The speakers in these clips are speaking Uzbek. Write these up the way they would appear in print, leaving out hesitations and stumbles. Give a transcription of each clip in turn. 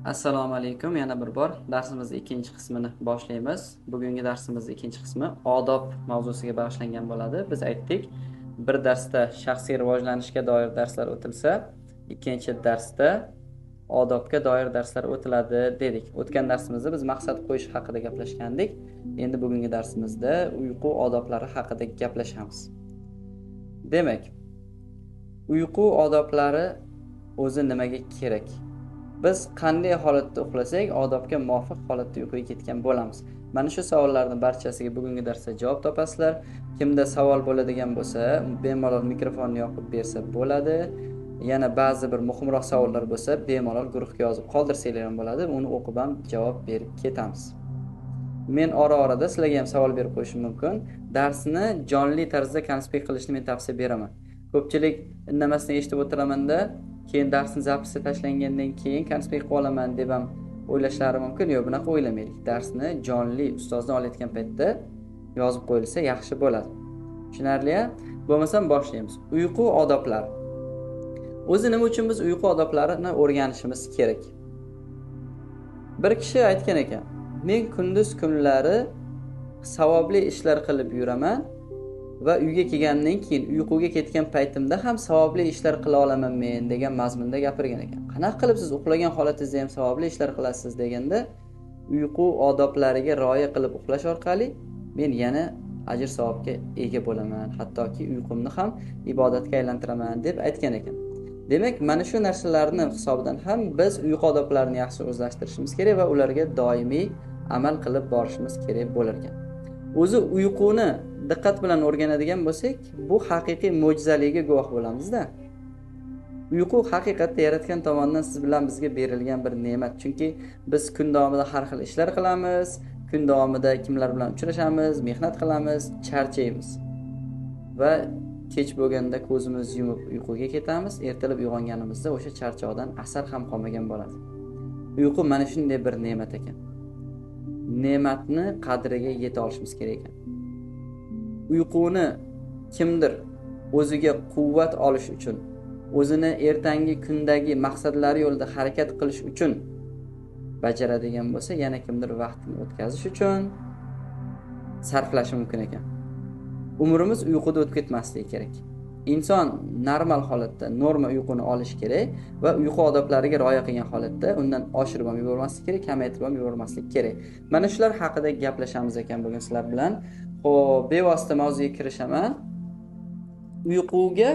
Assalomu alaykum. Yana bir bor darsimizni ikkinchi qismini boshlaymiz. Bugungi darsimiz ikkinchi qismi odob mavzusiga bag'ishlangan bo'ladi. Biz aytdik, bir darsda shaxsiy rivojlanishga doir darslar o'tilsa, ikkinchi darsda odobga doir darslar o'tiladi dedik. O'tgan darsimizda biz maqsad qo'yish haqida gaplashgandik. Endi bugungi darsimizda uyqu odoblari haqida gaplashamiz. Demak, uyqu odoblari o'zi nimaga kerak? Biz qanday holatda uxlasak, odobga muvofiq holatda uyquga ketgan bo'lamiz. Mana shu savollarning barchasiga bugungi darsda javob topasizlar. Kimda savol bo'ladigan bo'lsa, bemalol mikrofonni yoqib bersa bo'ladi. Yana ba'zi bir muhimroq savollar bo'lsa, bemalol guruhga yozib qoldirsanglar ham bo'ladi. Uni o'qib ham javob berib ketamiz. Men ora-orada sizlarga ham savol berib qo'yishim mumkin. Darsni jonli tarzda konspekt qilishni men tavsiya beraman. Ko'pchilik indamasdan eshitib o'tiraman-da, keyin darsni zapisi tashlangandan keyin konspekt qilib olaman deb ham o'ylashlari mumkin. Yo'q, bunaqa o'ylamaylik. Darsni jonli ustozdan olayotgan paytda yozib qo'yilsa yaxshi bo'ladi. Tushunarli-ya? Bo'lmasam boshlaymiz. Uyqu odoblari. O'zi nima uchun biz uyqu odoblarini o'rganishimiz kerak? Bir kishi aytgan ekan, men kunduz kunlari savobli ishlar qilib yuraman va uyga kelgandan keyin uyquga ketgan paytimda ham savobli ishlar qila olaman men degan mazmunda gapirgan ekan. Qanaqa qilib siz uxlagan holatingizda ham savobli ishlar qilasiz deganda, uyqu odoblariga rioya qilib uxlash orqali men yana ajr savobga ega bo'laman, hattoki uyqumni ham ibodatga aylantiraman deb aytgan ekan. Demak, mana shu narsalarni hisobidan ham biz uyqu odoblarini yaxshi o'zlashtirishimiz kerak va ularga doimiy amal qilib borishimiz kerak bo'lar ekan. O'zi uyquni diqqat bilan o'rganadigan bo'lsak, bu haqiqiy mo'jizaligiga guvoh bo'lamizda. Uyqu haqiqatda yaratgan tomonidan siz bilan bizga berilgan bir ne'mat. Chunki biz kun davomida har xil ishlar qilamiz, kun davomida kimlar bilan uchrashamiz, mehnat qilamiz, charchaymiz. Va kech bo'lganda ko'zimiz yumib uyquga ketamiz, ertalab uyg'onganimizda o'sha charchoqdan asar ham qolmagan bo'ladi. Uyqu mana shunday bir ne'mat ekan. Ne'matni qadriga yeta olishimiz kerak ekan. Uyquni kimdir o'ziga quvvat olish uchun, o'zini ertangi kundagi maqsadlari yo'lida harakat qilish uchun bajaradigan bo'lsa, yana kimdir vaqtini o'tkazish uchun sarflashi mumkin ekan. Umrimiz uyquda o'tib ketmasligi kerak. Inson normal holatda norma uyquni olish kerak va uyqu odoblariga rioya qilgan holatda undan oshirib ham yubormaslik kerak, kamaytirib ham yubormaslik kerak. Mana shular haqida gaplashamiz ekan bugun sizlar bilan. Xo'p, bevosita mavzuga kirishaman. Uyquga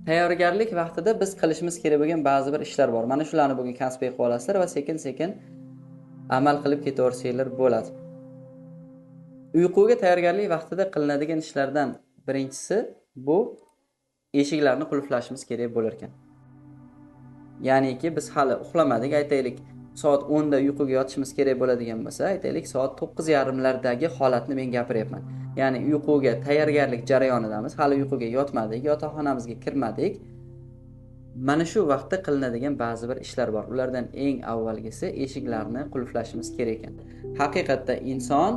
tayyorgarlik vaqtida biz qilishimiz kerak bo'lgan ba'zi bir ishlar bor. Mana shularni bugun konspekt qilib olasizlar va sekin-sekin amal qilib ketaversanglar bo'ladi. Uyquga tayyorgarlik vaqtida qilinadigan ishlardan birinchisi bu eshiklarni qulflashimiz kerak bo'lar ekan. Ya'niki biz hali uxlamadik, aytaylik, soat 10 da uyquga yotishimiz kerak bo'ladigan bo'lsa, aytaylik, soat 9:30lardagi holatni men gapiryapman. Ya'ni uyquga tayyorgarlik jarayonidamiz, hali uyquga yotmadik, yotoqxonamizga kirmadik. Mana shu vaqtda qilinadigan ba'zi bir ishlar bor. Ulardan eng avvalgisi eshiklarni qulflashimiz kerak ekan. Haqiqatda inson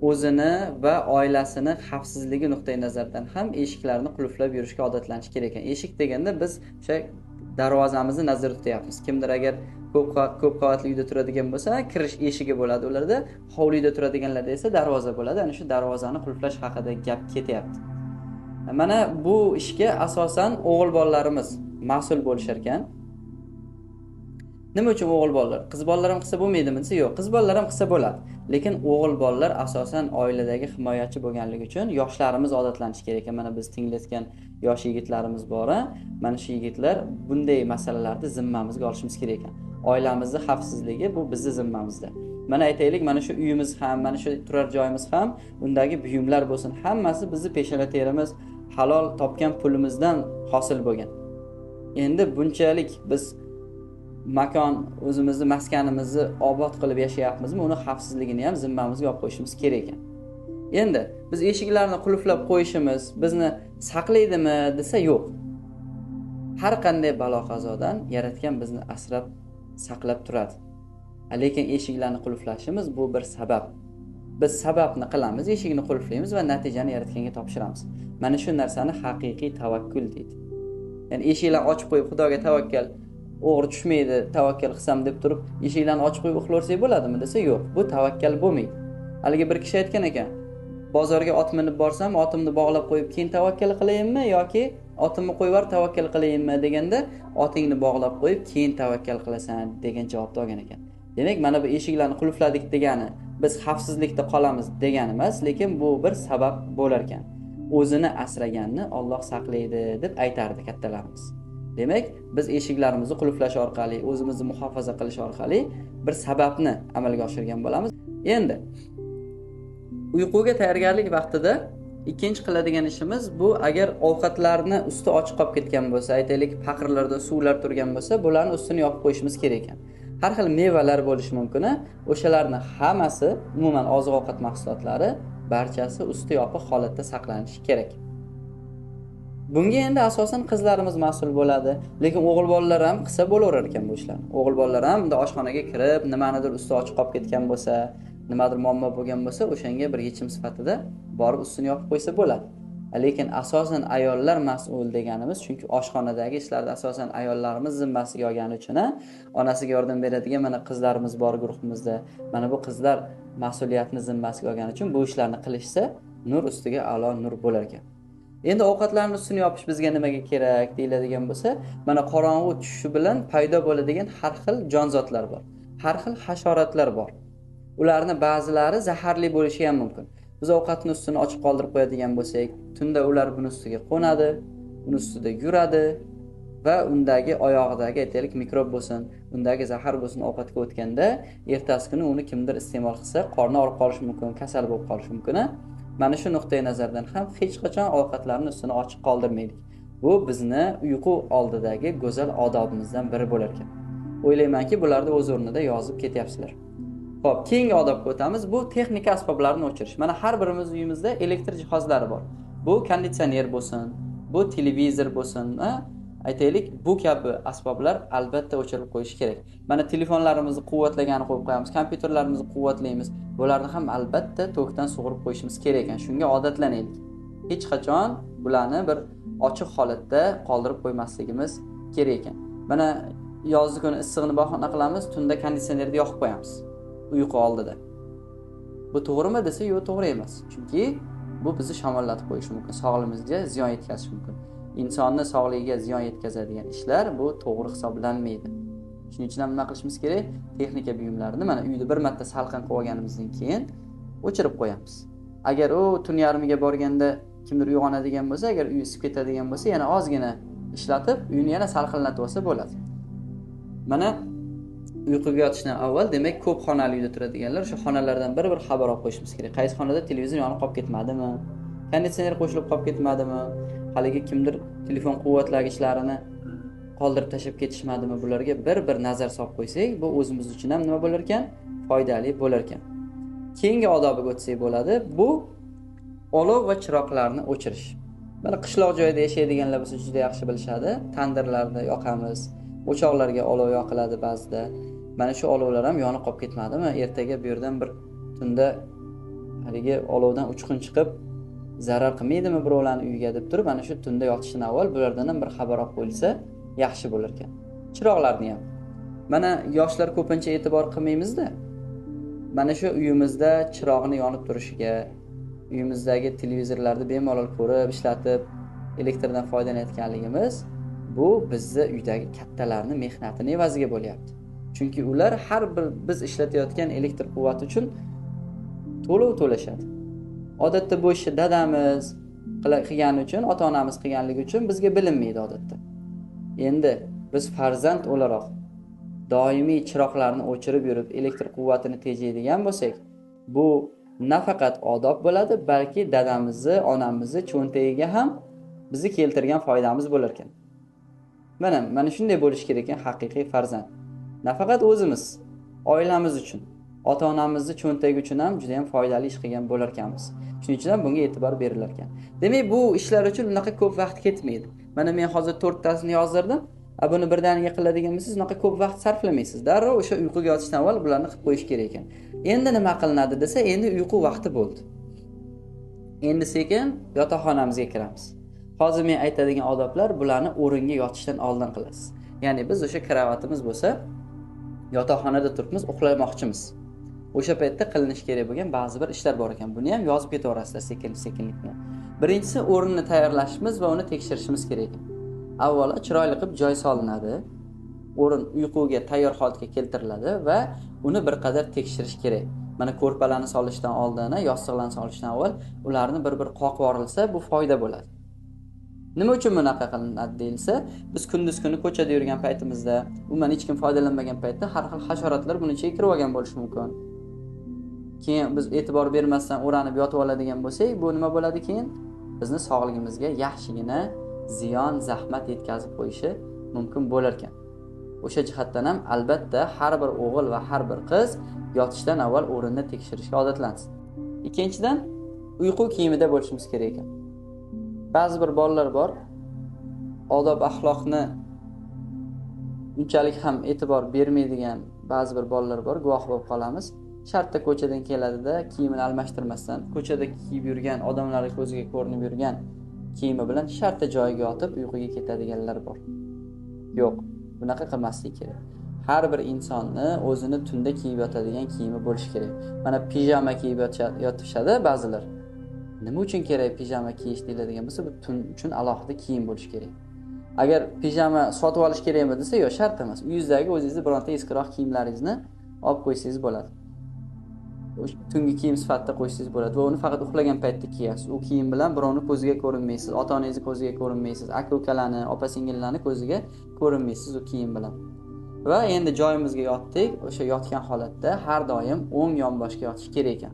o'zini va oilasini xavfsizligi nuqtai nazaridan ham eshiklarni qulflab yurishga odatlanish kerak ekan. Eshik deganda biz o'sha darvozamizni nazarda tutyapmiz. Kimdir agar ko'p qavatli uyda turadigan bo'lsa, kirish eshigi bo'ladi ularda, hovlida turadiganlarda esa darvoza bo'ladi. Ana shu darvozani qulflash haqida gap ketyapti. Mana bu ishga asosan o'g'il bolalarimiz mas'ul bo'lishar ekan. Nima uchun o'g'il bolalar? Qiz bolalar ham qilsa bo'lmaydimi desa, yo'q, qiz bolalar ham qilsa bo'ladi. Lekin o'g'il bolalar asosan oiladagi himoyachi bo'lganligi uchun yoshlarimiz odatlanishi kerak ekan. Mana biz tinglatgan yosh yigitlarimiz bor, mana shu yigitlar bunday masalalarni zimmamizga olishimiz kerak ekan. Oilamizning xavfsizligi bu bizning zimmamizda. Mana aytaylik, mana shu uyimiz ham, mana shu turar joyimiz ham, undagi buyumlar bo'lsin, hammasi bizni peshona terimiz, halol topgan pulimizdan hosil bo'lgan. Endi bunchalik biz makon, o'zimizni maskanimizni obod qilib yashayapmizmi, uni xavfsizligini ham zimmamizga olib qo'yishimiz kerak ekan. Endi biz eshiklarni qulflab qo'yishimiz bizni saqlaydimi desa, yo'q. Har qanday balo qazodan yaratgan bizni asrab saqlab turadi. Lekin eshiklarni qulflashimiz bu bir sabab. Biz sababni qilamiz, eshikni qulflaymiz va natijani yaratganga topshiramiz. Mana shu narsani haqiqiy tavakkul deydi. Ya'ni eshiklarni ochib qo'yib Xudoga tavakkal O'g'ri tushmaydi, tavakkal qilsam deb turib eshiklarni ochib qo'yib uxlaversak bo'ladimi desa, yo'q, bu tavakkal bo'lmaydi. Haligi bir kishi aytgan ekan, bozorga ot minib borsam, otimni bog'lab qo'yib keyin tavakkal qilayinmi yoki otimni qo'yib yuborib tavakkal qilayinmi deganda, otingni bog'lab qo'yib keyin tavakkal qilasan degan javobni olgan ekan. Demak, mana bu eshiklarni qulfladik degani biz xavfsizlikda qolamiz degani emas, lekin bu bir sabab bo'lar ekan. O'zini asraganni Alloh saqlaydi deb aytardi kattalarimiz. Demak, biz eshiklarimizni qulflash orqali, o'zimizni muhofaza qilish orqali bir sababni amalga oshirgan bo'lamiz. Endi uyquga tayyorgarlik vaqtida ikkinchi qiladigan ishimiz bu, agar ovqatlarni usti ochiq qolib ketgan bo'lsa, aytaylik paqirlarda suvlar turgan bo'lsa, bularni ustini yopib qo'yishimiz kerak ekan. Har xil mevalar bo'lishi mumkin, o'shalarni hammasi, umuman oziq-ovqat mahsulotlari barchasi usti yopiq holatda saqlanishi kerak. Bunga endi asosan qizlarimiz mas'ul bo'ladi, lekin o'g'il bolalar ham qilsa bo'laverar ekan bu ishlarni. O'g'il bolalar ham bunda oshxonaga kirib, nimanidir usti ochiq qolib ketgan bo'lsa, nimadir muammo bo'lgan bo'lsa, o'shanga bir yechim sifatida borib ustini yopib qo'ysa bo'ladi. Lekin asosan ayollar mas'ul deganimiz, chunki oshxonadagi ishlarda asosan ayollarimiz zimmasiga olgani uchun, onasiga yordam beradigan mana qizlarimiz bor guruhimizda. Mana bu qizlar mas'uliyatni zimmasiga olgani uchun bu ishlarni qilishsa, nur ustiga a'lo nur bo'lar ekan. Endi ovqatlarni ustini yopish bizga nimaga kerak deyiladigan bo'lsa, mana qorong'u tushishi bilan paydo bo'ladigan har xil jonzotlar bor, har xil hasharotlar bor. Ularni ba'zilari zaharli bo'lishi ham mumkin. Biz ovqatni ustini ochiq qoldirib qo'yadigan bo'lsak, tunda ular buni ustiga qo'nadi, uni ustida yuradi va undagi oyog'idagi aytaylik mikrob bo'lsin, undagi zahar bo'lsin ovqatga o'tganda, ertasi kuni uni kimdir iste'mol qilsa, qorni og'rib qolishi mumkin, kasal bo'lib qolishi mumkin. Mana shu nuqtai nazardan ham hech qachon ovqatlarni ustini ochiq qoldirmaylik. Bu bizni uyqu oldidagi go'zal odobimizdan biri bo'lar ekan. O'ylaymanki, bularni o'z o'rnida yozib ketyapsizlar. Xo'p, keyingi odobga o'tamiz. Bu texnika asboblarini o'chirish. Mana har birimiz uyimizda elektr jihozlari bor. Bu konditsioner bo'lsin, bu televizor bo'lsin, aytaylik, bu kabi asboblar albatta o'chirib qo'yish kerak. Mana telefonlarimizni quvvatlagani qo'yib qo'yamiz, kompyuterlarimizni quvvatlaymiz. Bularni ham albatta tokdan sug'urib qo'yishimiz kerak ekan. Shunga odatlanaylik. Hech qachon bularni bir ochiq holatda qoldirib qo'ymasligimiz kerak ekan. Mana yozgi kuni issiqni bahona qilamiz, tunda konditsionerni yoqib qo'yamiz uyqu oldida. Bu to'g'rimi desa, yo'q, to'g'ri emas. Chunki bu bizni shamollatib qo'yishi mumkin, sog'lig'imizga ziyon yetkazishi mumkin. Insonni sog'ligiga ziyon yetkazadigan ishlar bu to'g'ri hisoblanmaydi. Shuning uchun ham nima qilishimiz kerak? Texnika buyumlarini mana uyda bir marta salqin qilib olganimizdan keyin o'chirib qo'yamiz. Agar u tun yarmiga borganda kimdir uyg'onadigan bo'lsa, agar uy isib ketadigan bo'lsa, yana ozgina ishlatib, uyni yana salqinlatib olsa bo'ladi. Mana uyquga yotishdan avval, demak, ko'p xonali uyda turadiganlar o'sha xonalardan bir-bir xabar olib qo'yishimiz kerak. Qaysi xonada televizor yonib qolib ketmadimi? Konditsioner qo'shilib qolib ketmadimi? Haligi kimdir telefon quvvatlagichlarini qoldirib tashlab ketishmadimi? Bularga bir-bir nazar solib qo'ysak, bu o'zimiz uchun ham nima bo'lar ekan? Foydali bo'lar ekan. Keyingi odobiga o'tsak bo'ladi. Bu olov va chiroqlarni o'chirish. Mana qishloq joyda yashaydiganlar bo'lsa juda yaxshi bilishadi. Tandirlarni yoqamiz, o'choqlarga olov yoqiladi ba'zida. Mana shu olovlar ham yonib qolib ketmadimi? Ertaga bu yerdan bir tunda haligi olovdan uchqun chiqib zarar qilmaydimi birovlarning uyiga deb turib, mana shu tunda yotishdan avval bulardan ham bir xabar olib qo'yilsa yaxshi bo'lar ekan. Chiroqlarni ham. Mana yoshlar ko'pincha e'tibor qilmaymizda. Mana shu uyimizda chiroqni yonib turishiga, uyimizdagi televizorlarni bemalol ko'rib, ishlatib, elektrdan foydalanayotganligimiz bu bizni uydagi kattalarning mehnatini evaziga bo'lyapti. Chunki ular har bir biz ishlatayotgan elektr quvvati uchun to'lov to'lashadi. Odatda bu ishni dadamiz qilgani uchun, ota-onamiz qilganligi uchun bizga bilinmaydi odatda. Endi biz farzand o'laroq doimiy chiroqlarni o'chirib yurib, elektr quvvatini tejaydigan bo'lsak, bu nafaqat odob bo'ladi, balki dadamizni, onamizni cho'ntagiga ham bizni keltirgan foydamiz bo'lar ekan. Mana shunday bo'lish kerak ekan haqiqiy farzand. Nafaqat o'zimiz, oilamiz uchun, ota-onamizni cho'ntagi uchun ham juda ham foydali ish qilgan bo'lar ekanmiz. Shuning uchun ham bunga e'tibor berilar ekan. Demak, bu ishlar uchun unaqa ko'p vaqt ketmaydi. Mana men hozir 4 tasini yozdirdim. Buni birdaniga qiladigan bo'lsangiz, unaqa ko'p vaqt sarflamaysiz. Darrov o'sha uyquga yotishdan avval bularni qilib qo'yish kerak ekan. Endi nima qilinadi desa, endi uyqu vaqti bo'ldi. Endi sekin yotoqxonamizga kiramiz. Hozir men aytadigan odoblar bularni o'ringa yotishdan oldin qilasiz. Ya'ni biz o'sha kravatimiz bo'lsa, yotoqxonada turibmiz, uxlamoqchimiz. O'sha paytda qilinishi kerak bo'lgan ba'zi bir ishlar bor ekan. Buni ham yozib ketaverasizlar sekin-sekinlik bilan. Birinchisi, o'rinni tayyorlashimiz va uni tekshirishimiz kerak ekan. Avvalo chiroyli qilib joy solinadi, o'rin uyquga tayyor holatga keltiriladi va uni bir qadar tekshirish kerak. Mana ko'rpalarni solishdan oldin, yostiqlarni solishdan avval ularni bir-bir qoqib yuborilsa, bu foyda bo'ladi. Nima uchun bunaqa qilinadi deyilsa, biz kunduz kuni ko'chada yurgan paytimizda, umuman hech kim foydalanmagan paytda har xil hasharotlar buni ichiga kirib olgan bo'lishi mumkin. Keyin biz e'tibor bermasdan o'ranib yotib oladigan bo'lsak, bu nima bo'ladi keyin? Bizni sog'ligimizga yaxshigina ziyon, zahmat yetkazib qo'yishi mumkin bo'lar ekan. O'sha jihatdan ham albatta har bir o'g'il va har bir qiz yotishdan avval o'rinni tekshirishga odatlansin. Ikkinchidan, uyqu kiyimida bo'lishimiz kerak ekan. Ba'zi bir bolalar bor, odob axloqni unchalik ham e'tibor bermaydigan ba'zi bir bolalar bor, guvoh bo'lib qolamiz. Shartta ko'chadan keladida, kiyimini almashtirmasdan, ko'chada kiyib yurgan, odamlarning ko'ziga ko'rinib yurgan kiyimi bilan shartta joyiga yotib uyquga ketadiganlar bor. Yo'q, bunaqa qilmaslik kerak. Har bir insonni o'zini tunda kiyib yotadigan kiyimi bo'lishi kerak. Mana pijama kiyib yotishadi ba'zilar. Nima uchun kerak pijama kiyish deyiladigan bo'lsa, bu tun uchun alohida kiyim bo'lishi kerak. Agar pijama sotib olish kerakmi desa, yo'q, shart emas. Uyingizdagi o'zingizni bironta eskiroq kiyimlaringizni olib qo'ysangiz bo'ladi. Tungi kiyim sifatida qo'ysangiz bo'ladi va uni faqat uxlagan paytda kiyasiz. U kiyim bilan birovning ko'ziga ko'rinmaysiz, ota-onangizni ko'ziga ko'rinmaysiz, aka-ukalarni, opa-singillarni ko'ziga ko'rinmaysiz u kiyim bilan. Va endi joyimizga yotdik, o'sha yotgan holatda har doim o'ng yonboshga yotish kerak ekan.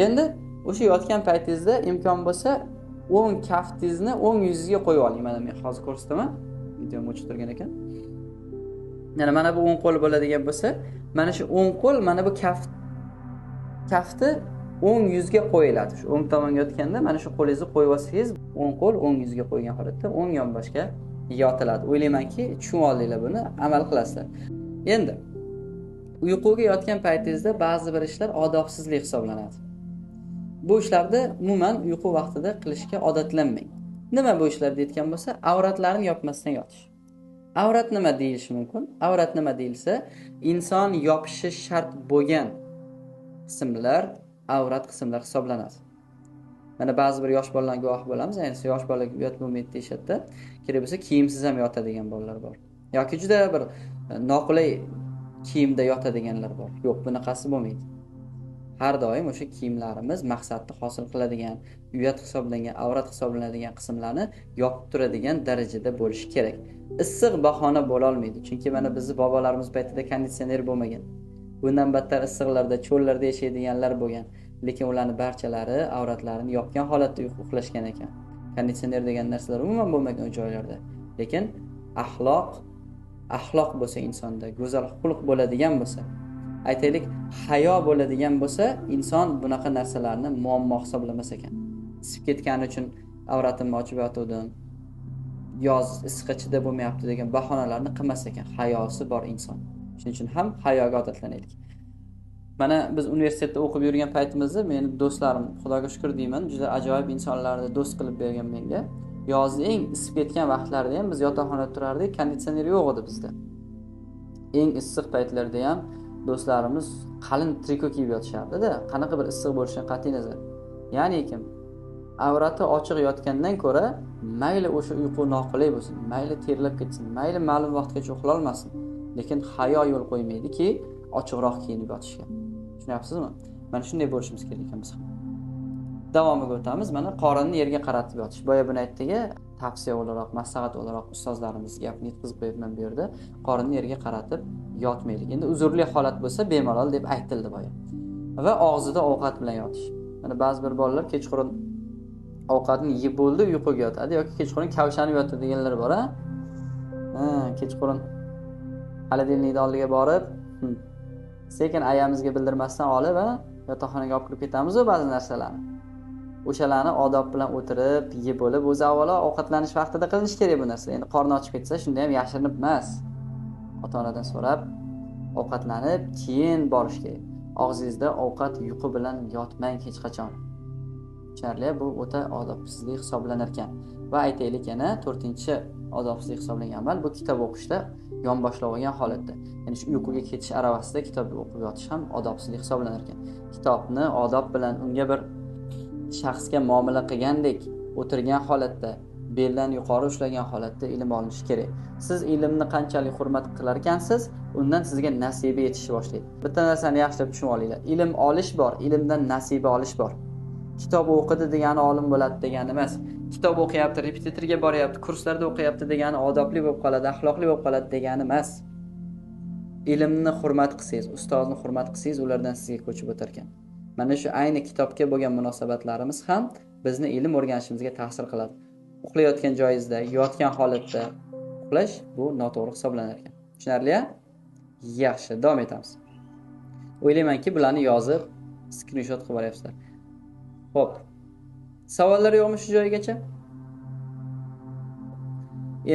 Endi o'sha yotgan paytingizda imkon bo'lsa, o'ng kaftingizni o'ng yuzingizga qo'yib oling. Mana men hozir ko'rsataman. Videom o'chib turgan ekan. Yana mana bu o'ng qo'l bo'ladigan bo'lsa, mana shu o'ng qo'l mana bu kafti o'ng yuzga qo'yiladi. Shu o'ng tomonga yotganda mana shu qo'lingizni qo'yib olsangiz, o'ng qo'l o'ng yuzga qo'ygan holatda o'ng yonboshga yotiladi. O'ylaymanki, tushunib oldinglar buni, amal qilasizlar. Endi uyquga yotgan paytingizda ba'zi bir ishlar odobsizlik hisoblanadi. Bu ishlarni umuman uyqu vaqtida qilishga odatlanmang. Nima bu ishlar deyotgan bo'lsa, avratlarni yopmasdan yotish. Avrat nima deyilishi mumkin? Avrat nima deyilsa, inson yopishi shart bo'lgan qismlar avrat qismlar hisoblanadi. Mana ba'zi bir yosh bolalarga guvoh bo'lamiz, ayniqsa yosh bolalar uyat bo'lmaydi deyishadi. Kerak bo'lsa kiyimsiz ham yotadigan bolalar bor. Yoki juda bir noqulay kiyimda yotadiganlar bor. Yo'q, bunaqasi bo'lmaydi. Har doim o'sha kiyimlarimiz maqsadni hosil qiladigan, uyat hisoblangan, avrat hisoblanadigan qismlarni yopib turadigan darajada bo'lishi kerak. Issiq bahona bo'la olmaydi, chunki mana bizni bobolarimiz paytida konditsioner bo'lmagan. Bundan battar issiqlarda, cho'llarda yashaydiganlar bo'lgan, lekin ularning barchalari avratlarini yopgan holatda uxlashgan ekan. Konditsioner degan narsalar umuman bo'lmagan u joylarda. Lekin axloq bo'lsa insonda, go'zal xulq bo'ladigan bo'lsa, aytaylik, hayo bo'ladigan bo'lsa, inson bunaqa narsalarni muammo hisoblamas ekan. Isib ketgani uchun avratimni ochib yotuvdim, yoz issiqqa chidab bo'lmayapti degan bahonalarni qilmas ekan hayosi bor inson. Shuning uchun ham hayoga odatlanaylik. Mana biz universitetda o'qib yurgan paytimizda meni do'stlarim, Xudoga shukr deyman, juda ajoyib insonlarni do'st qilib bergan menga. Yozni eng isib ketgan vaqtlarida ham biz yotoqxonada turardik, konditsioner yo'q edi bizda. Eng issiq paytlarda ham do'stlarimiz qalin triko kiyib yotishardi-da, qanaqa bir issiq bo'lishidan qat'iy nazar. Ya'ni kim avrati ochiq yotgandan ko'ra, mayli o'sha uyqu noqulay bo'lsin, mayli terlab ketsin, mayli ma'lum vaqtgacha uxla olmasin, lekin hayo yo'l qo'ymaydiki ochiqroq kiyinib yotishga. Tushunyapsizmi? Mana shunday bo'lishimiz kerak ekan biz ham. Davomiga o'tamiz. Mana qorinni yerga qaratib yotish. Boya buni aytdik-a, tavsiya o'laroq, maslahat o'laroq ustozlarimiz gapni yetkazib qo'yibman bu yerda. Qorinni yerga qaratib yotmaylik. Endi uzrli holat bo'lsa bemalol deb aytildi boya. Va og'zida ovqat bilan yotish. Mana ba'zi bir bolalar kechqurun ovqatni yeb bo'ldi, uyquga yotadi yoki kechqurun kavshanib yotadiganlar bor-a? Ha, kechqurun xolodilnikni oldiga borib, sekin ayamizga bildirmasdan olib, yotoqxonaga olib kirib ketamiz ba'zi narsalarni. O'shalarni odob bilan o'tirib, yeb bo'lib, o'zi avvalo ovqatlanish vaqtida qilinishi kerak bu narsa. Endi qorni ochib ketsa, shunda ham yashirinib emas. Ota-onadan so'rab, ovqatlanib, keyin borish kerak. Og'zingizda ovqat uyqu bilan yotmang hech qachon. Tushunarli, bu o'ta odobsizlik hisoblanar ekan. Va aytaylik yana to'rtinchi odobsizlik hisoblangan amal bu kitob o'qishda yonboshlab olgan holatda. Ya'ni shu uyquga ketish aravasida kitob o'qib yotish ham odobsizlik hisoblanar ekan. Kitobni odob bilan unga bir shaxsga muomala qilgandek o'tirgan holatda, beldan yuqori ushlagan holatda ilm olinishi kerak. Siz ilmni qanchalik hurmat qilar ekansiz, undan sizga nasiba yetisha boshlaydi. Bitta narsani yaxshilab tushunib olinglar. Ilm olish bor, ilmdan nasiba olish bor. Kitob o'qidi degani olim bo'ladi degani emas. Kitob o'qiyapti, repetitorga boryapti, kurslarda o'qiyapti degani odobli bo'lib qoladi, axloqli bo'lib qoladi degani emas. Ilmni hurmat qilsangiz, ustozni hurmat qilsangiz, ulardan sizga ko'chib o'tar ekan. Mana shu ayni kitobga bo'lgan munosabatlarimiz ham bizni ilm o'rganishimizga ta'sir qiladi. Uxlayotgan joyingizda, yotgan holatda uxlash bu noto'g'ri hisoblanar ekan. Tushunarli-a? Yaxshi, davom etamiz. O'ylaymanki, bularni yozib, skrinshot qilib olyapsizlar. Xo'p. Savollar yo'qmi shu joygacha?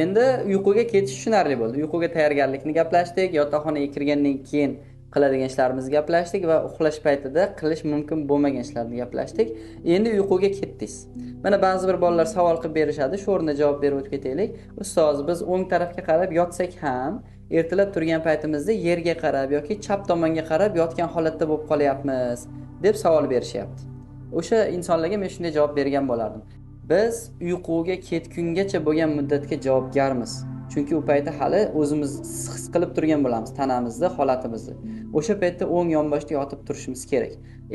Endi uyquga ketish tushunarli bo'ldi. Uyquga tayyorgarlikni gaplashdik, yotoqxonaga kirgandan keyin qiladigan ishlarimizni gaplashdik va uxlash paytida qilish mumkin bo'lmagan ishlarni gaplashdik. Endi uyquga ketdingiz. Mana ba'zi bir bolalar savol qilib berishadi, shu o'rinda javob berib o'tib ketaylik. Ustoz, biz o'ng tarafga qarab yotsak ham, ertalab turgan paytimizda yerga qarab yoki chap tomonga qarab yotgan holatda bo'lib qolyapmiz deb savol berishyapti. O'sha insonlarga men shunday javob bergan bo'lardim. Biz uyquga ketgungacha bo'lgan muddatga javobgarmiz. Chunki u paytda hali o'zimiz his qilib turgan bo'lamiz tanamizni, holatimizni. O'sha paytda o'ng yonboshda yotib turishimiz kerak.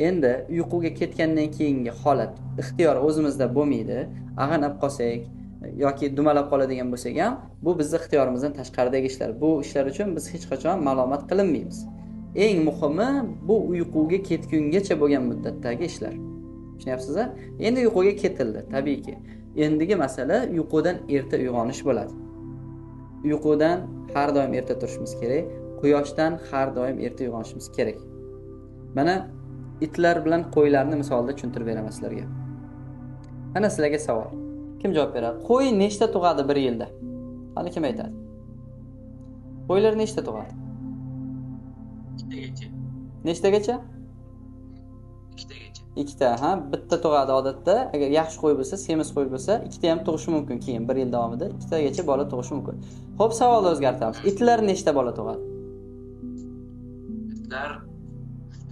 Endi uyquga ketgandan keyingi holat ixtiyor o'zimizda bo'lmaydi. Ag'anab qolsak yoki dumalab qoladigan bo'lsak ham, bu bizning ixtiyorimizdan tashqaridagi ishlar. Bu ishlar uchun biz hech qachon malomat qilinmaymiz. Eng muhimi bu uyquga ketgungacha bo'lgan muddatdagi ishlar. Tushunyapsiz-a? Endi uyquga ketildi, tabiiyki. Endigi masala uyqudan erta uyg'onish bo'ladi. Uyqudan har doim erta turishimiz kerak, quyoshdan har doim erta uyg'onishimiz kerak. Mana itlar bilan qo'ylarni misolda tushuntirib beraman sizlarga. Mana sizlarga savol. Kim javob beradi? Qo'y nechta tug'adi bir yilda? Hali kim aytadi? Qo'ylar nechta tug'adi? Ikkitagacha. Nechtagacha? Ikkitagacha. Ikkita, ha, bitta tug'adi odatda. Agar yaxshi qo'y bo'lsa, semiz qo'y bo'lsa, ikkita ham tug'ishi mumkin keyin bir yil davomida ikkitagacha bola tug'ishi mumkin. Xo'p, savolni o'zgartiramiz. Itlar nechta bola tug'adi? Itlar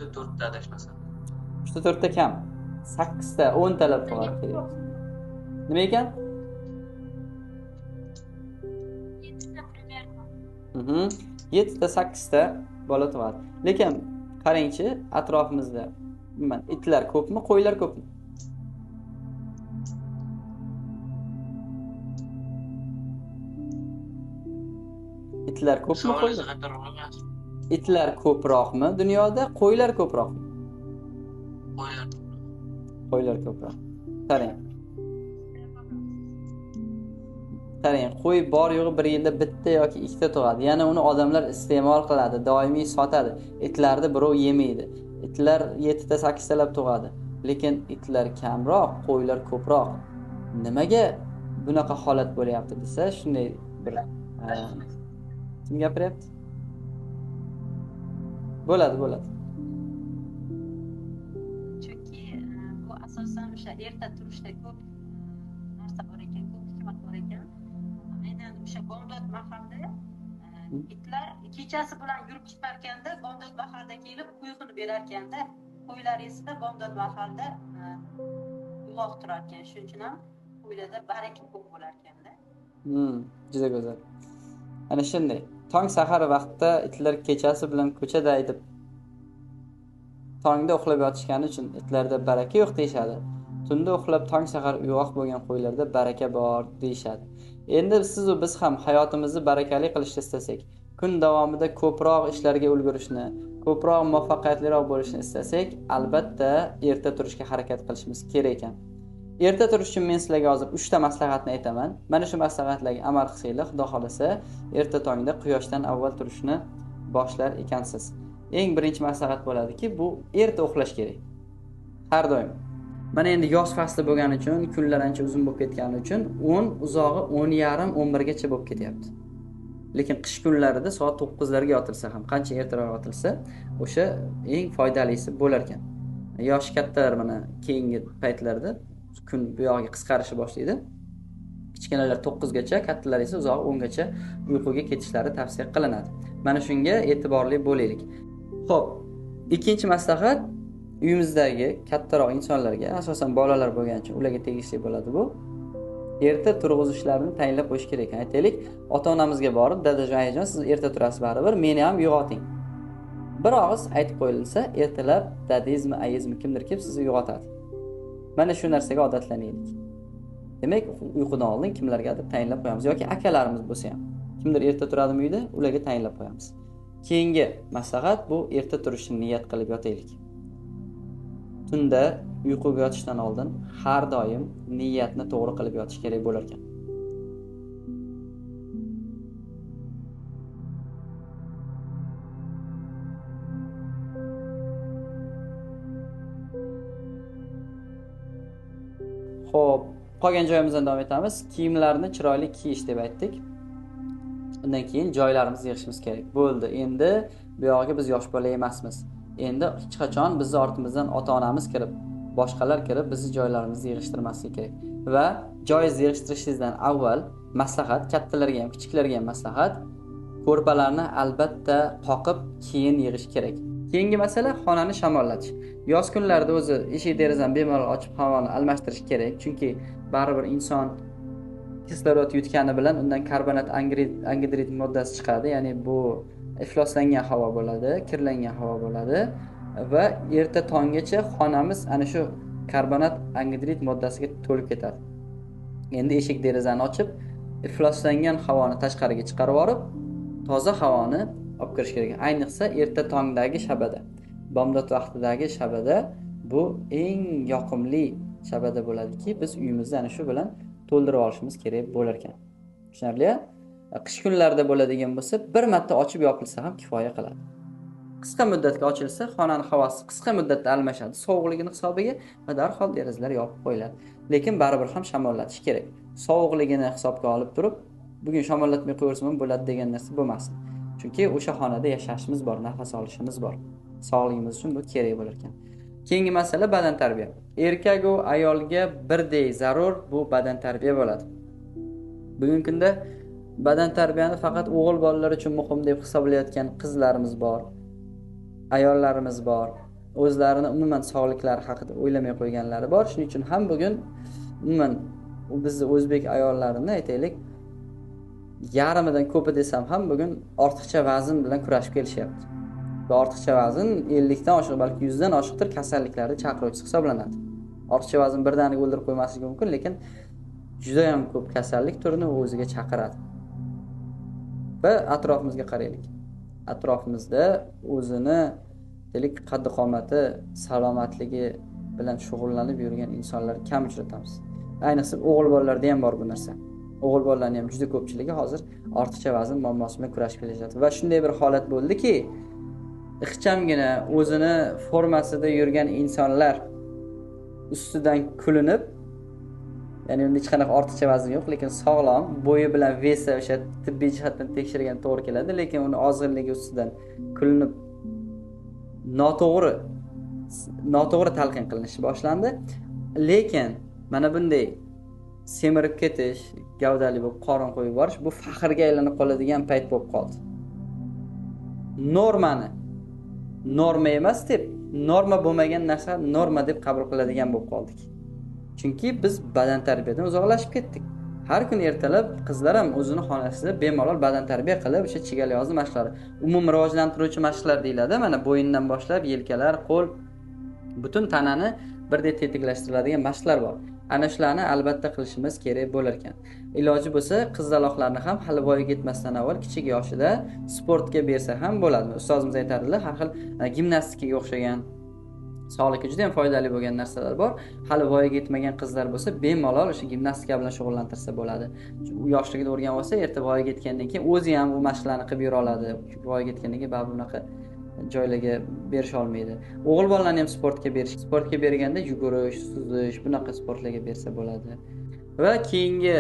3-4 ta adashmasam. 3-4 ta kam. 8 ta, 10 talab tug'adi kerak. Nima ekan? 7 ta примерно. 7 ta, 8 ta bola tug'adi. Lekin qarangchi, atrofimizda umuman itlar ko'pmi, qo'ylar ko'pmi? Itlar ko'pmi, qo'ylar? Itlar ko'proqmi dunyoda, qo'ylar ko'proqmi? Qo'ylar. Qo'ylar ko'proq. Qarang. Qarang, qo'y bor yo'g'i bir yilda bitta yoki ikkita tug'adi. Yana uni odamlar iste'mol qiladi, doimiy sotadi. Itlarni birov yemaydi. Itlar 7 ta 8 talab tug'adi. Lekin itlar kamroq, qo'ylar ko'proq. Nimaga bunaqa holat bo'lyapti desa, shunday bir kim gapiryapti? Bo'ladi, bo'ladi. Chunki bu asosan o'sha erta turishda ko'p narsa bor ekan, ko'p hikmat bor ekan. Aynan o'sha bomdod mahalda itlar kechasi bilan yurib chiqarkanda, bomdod mahalda kelib uyquni berarkanda, qo'ylar esa bomdod mahalda uyg'oq turar ekan. Shuning uchun ham qo'ylarda baraka ko'p bo'lar ekanda. Juda go'zal. Ana shunday. Tong sahar vaqtda itlar kechasi bilan ko'chada aytib tongda uxlab yotishgani uchun itlarda baraka yo'q deyishadi. Tunda uxlab tong sahar uyg'oq bo'lgan qo'ylarda baraka bor deyishadi. Endi siz va biz ham hayotimizni barakali qilishni istasak, kun davomida ko'proq ishlarga ulgurishni, ko'proq muvaffaqiyatliroq bo'lishni istasak, albatta erta turishga harakat qilishimiz kerak ekan. Erta turish uchun men sizlarga hozir 3 ta maslahatni aytaman. Mana shu maslahatlarga amal qilsanglar, Xudo xolasa, erta tongda quyoshdan avval turishni boshlar ekansiz. Eng birinchi maslahat bo'ladiki, bu erta uxlash kerak. Har doim. Mana endi yoz fasli bo'lgani uchun, kunlar ancha uzun bo'lib ketgani uchun 10, uzog'i 10:30, 11 gacha bo'lib ketyapti. Lekin qish kunlarida soat 9 larga yotilsa ham, qancha ertaroq yotilsa, o'sha eng foydalisi bo'lar ekan. Yoshi kattalar mana keyingi paytlarda kun bu yog'iga qisqarishni boshlaydi. Kichkinalar 9 gacha, kattalar esa uzoq 10 gacha uyquga ketishlari tavsiya qilinadi. Mana shunga e'tiborli bo'laylik. Xo'p, ikkinchi maslahat uyimizdagi kattaroq insonlarga, asosan bolalar bo'lgani uchun ularga tegishli bo'ladi bu. Erta turg'izishlarini tayinlab qo'yish kerak ekan. Aytaylik, ota-onamizga borib, dadajon, ayajon, siz erta turasiz baribir, meni ham uyg'oting. Bir og'iz aytib qo'yilsa, ertalab dadangizmi, ayangizmi kimdir kelib sizni uyg'otadi. Mana shu narsaga odatlanaylik. Demak, uyqudan oldin kimlargadir tayinlab qo'yamiz yoki akalarimiz bo'lsa ham. Kimdir erta turadimi uyda, ularga tayinlab qo'yamiz. Keyingi maslahat bu erta turishni niyat qilib yotaylik. Tunda uyquga yotishdan oldin har doim niyatni to'g'ri qilib yotish kerak bo'lar ekan. Xo'p, qolgan joyimizdan davom etamiz. Kiyimlarni chiroyli kiyish deb aytdik. Undan keyin joylarimizni yig'ishimiz kerak. Bo'ldi. Endi bu yog'iga biz yosh bola emasmiz. Endi hech qachon bizni ortimizdan ota-onamiz kirib, boshqalar kirib bizni joylarimizni yig'ishtirmasligi kerak. Va joyingizni yig'ishtirishingizdan avval maslahat, kattalarga ham, kichiklarga ham maslahat, ko'rpalarni albatta qoqib keyin yig'ish kerak. Keyingi masala xonani shamollatish. Yoz kunlarida o'zi eshik derazani bemalol ochib havoni almashtirish kerak, chunki baribir inson kislorod yutgani bilan undan karbonat angidrid moddasi chiqadi, ya'ni bu ifloslangan havo bo'ladi, kirlangan havo bo'ladi va erta tonggacha xonamiz ana shu karbonat angidrid moddasiga to'lib ketadi. Endi eshik derazani ochib, ifloslangan havoni tashqariga chiqarib yuborib, toza havoni olib kirish kerak. Ayniqsa erta tongdagi shabada, bomdod vaqtidagi shabada bu eng yoqimli shabada bo'ladiki, biz uyimizni ana shu bilan to'ldirib olishimiz kerak bo'lar ekan. Tushunarli? Qish kunlarida bo'ladigan bo'lsa, bir marta ochib yopilsa ham kifoya qiladi. Qisqa muddatga ochilsa, xonaning havosi qisqa muddatda almashadi, sovuqligini hisobiga va darhol derazalar yopib qo'yiladi. Lekin baribir ham shamollatish kerak. Sovuqligini hisobga olib turib, bugun shamollatmay qo'yaversam ham bo'ladi degan narsa bo'lmasin. Chunki o'sha xonada yashashimiz bor, nafas olishimiz bor. Sog'ligimiz uchun bu kerak bo'lar ekan. Keyingi masala badan tarbiya. Erkak va ayolga birdek zarur bu badan tarbiya bo'ladi. Bugungi kunda badan tarbiyani faqat o'g'il bolalar uchun muhim deb hisoblayotgan qizlarimiz bor, ayollarimiz bor, o'zlarini umuman sog'liklari haqida o'ylamay qo'yganlari bor. Shuning uchun ham bugun umuman bizni o'zbek ayollarini aytaylik, yarmidan ko'pi desam ham bugun ortiqcha vazn bilan kurashib kelishyapti. Va ortiqcha vazn 50 dan oshiq, balki 100 dan oshiqdir kasalliklarni chaqiruvchisi hisoblanadi. Ortiqcha vazn birdaniga o'ldirib qo'ymasligi mumkin, lekin juda ham ko'p kasallik turini o'ziga chaqiradi. Va atrofimizga qaraylik. Atrofimizda o'zini deylik qaddi qomati, salomatligi bilan shug'ullanib yurgan insonlar kam uchratamiz. Ayniqsa o'g'il bolalarda ham bor bu narsa. O'g'il bolalarning ham juda ko'pchiligi hozir ortiqcha vazn muammosi bilan kurashib kelyapti. Va shunday bir holat bo'ldiki, ixchamgina o'zini formasida yurgan insonlar ustidan kulinib, ya'ni unda hech qanaqa ortiqcha vazn yo'q, lekin sog'lom, bo'yi bilan vesi o'sha tibbiy jihatdan tekshirgan to'g'ri keladi, lekin uni ozg'inligi ustidan kulinib noto'g'ri talqin qilinishi boshlandi. Lekin mana bunday semirib ketish, gavdali bo'lib qorin qo'yib borish bu faxrga aylanib qoladigan payt bo'lib qoldi. Normani norma emas deb, norma bo'lmagan narsa norma deb qabul qiladigan bo'lib qoldik. Chunki biz badan tarbiyadan uzoqlashib ketdik. Har kun ertalab qizlar ham o'zini xonasida bemalol badan tarbiya qilib, o'sha chigal yozi mashqlari, umum rivojlantiruvchi mashqlar deyiladi. Mana bo'yindan boshlab yelkalar, qo'l, butun tanani birdek tetiklashtiriladigan mashqlar bor. Ana shularni albatta qilishimiz kerak bo'lar ekan. Iloji bo'lsa, qizaloqlarni ham hali voyaga yetmasdan avval kichik yoshida sportga bersa ham bo'ladi. Ustozimiz aytardilar, har xil gimnastikaga o'xshagan sog'likka juda ham foydali bo'lgan narsalar bor. Hali voyaga yetmagan qizlar bo'lsa, bemalol o'sha gimnastika bilan shug'ullantirsa bo'ladi. U yoshligida o'rganib olsa, erta voyaga yetgandan keyin o'zi ham u mashqlarni qilib yura oladi. Chunki voyaga yetgandan keyin baribir unaqa joylarga berisha olmaydi. O'g'il bolalarni ham sportga berish, sportga berganda yugurish, suzish, bunaqa sportlarga bersa bo'ladi. Va keyingi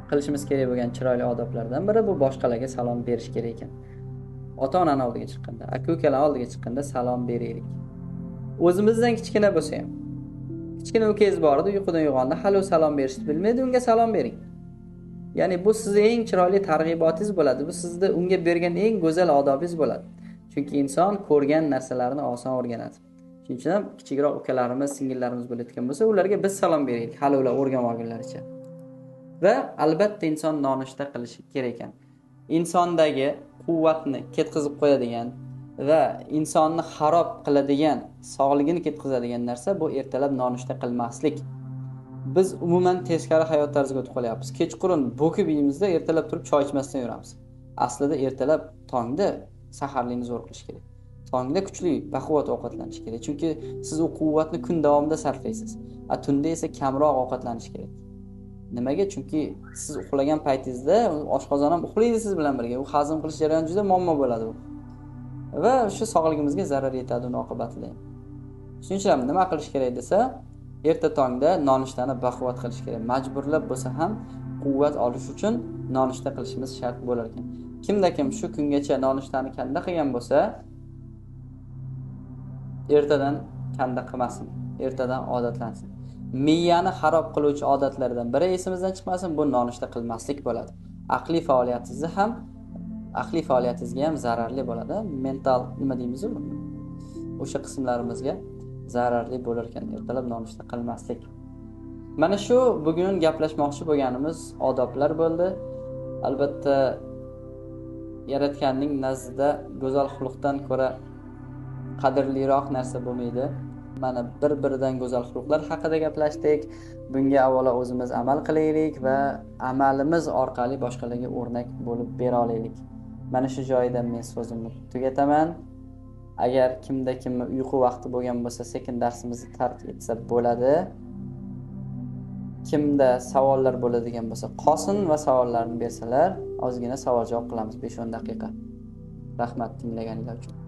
qilishimiz kerak bo'lgan chiroyli odoblardan biri bu boshqalarga salom berish kerak ekan. Ota-onani oldiga chiqqanda, aka-ukalar oldiga chiqqanda salom beraylik. O'zimizdan kichkina bo'lsa ham, Kichkina ukangiz bor edi, uyqudan uyg'ondi, hali u salom berishni bilmaydi, unga salom bering. Ya'ni bu sizni eng chiroyli targ'ibotingiz bo'ladi. Bu sizni unga bergan eng go'zal odobingiz bo'ladi. Chunki inson ko'rgan narsalarni oson o'rganadi. Shuning uchun ham kichikroq ukalarimiz, singillarimiz bo'layotgan bo'lsa, ularga biz salom beraylik, hali ular o'rganib olgunlaricha. Va albatta inson nonushta qilishi kerak ekan. Insondagi quvvatni ketkazib qo'yadigan va insonni xarob qiladigan, sog'ligini ketkazadigan narsa bu ertalab nonushta qilmaslik. Biz umuman teskari hayot tarziga o'tib qolyapmiz. Kechqurun bo'kib yeymizda, ertalab turib choy ichmasdan yuramiz. Aslida ertalab tongda saharlikni zo'r qilish kerak. Tongda kuchli, baquvvat ovqatlanish kerak. Chunki siz u quvvatni kun davomida sarflaysiz. A tunda esa kamroq ovqatlanish kerak. Nimaga? Chunki siz uxlagan paytingizda oshqozon ham uxlaydi siz bilan birga. U hazm qilish jarayoni juda muammo bo'ladi u. Va shu sog'ligimizga zarar yetadi uni oqibatida. Shuning uchun ham nima qilish kerak desa, erta tongda nonushtani baquvvat qilish kerak. Majburlab bo'lsa ham quvvat olish uchun nonushta qilishimiz shart bo'lar ekan. Kimda kim shu kungacha nonushtani kanda qilgan bo'lsa, ertadan kanda qilmasin, ertadan odatlansin. Miyani xarob qiluvchi odatlardan biri esimizdan chiqmasin, bu nonushta qilmaslik bo'ladi. Aqliy faoliyatingizni ham, aqliy faoliyatingizga ham zararli bo'ladi. Mental nima deymiz u? O'sha qismlarimizga zararli bo'lar ekan ertalab nonushta qilmaslik. Mana shu bugun gaplashmoqchi bo'lganimiz odoblar bo'ldi. Albatta Yaratganning nazdida go'zal xulqdan ko'ra qadrliroq narsa bo'lmaydi. Mana bir-biridan go'zal xulqlar haqida gaplashdik. Bunga avvalo o'zimiz amal qilaylik va amalimiz orqali boshqalarga o'rnak bo'lib bera olaylik. Mana shu joyda men so'zimni tugataman. Agar kimda kimni uyqu vaqti bo'lgan bo'lsa, sekin darsimizni tark etsa bo'ladi. Kimda savollar bo'ladigan bo'lsa, qolsin va savollarni bersalar, ozgina savol-javob qilamiz 5-10 daqiqa. Rahmat tinglaganingiz uchun.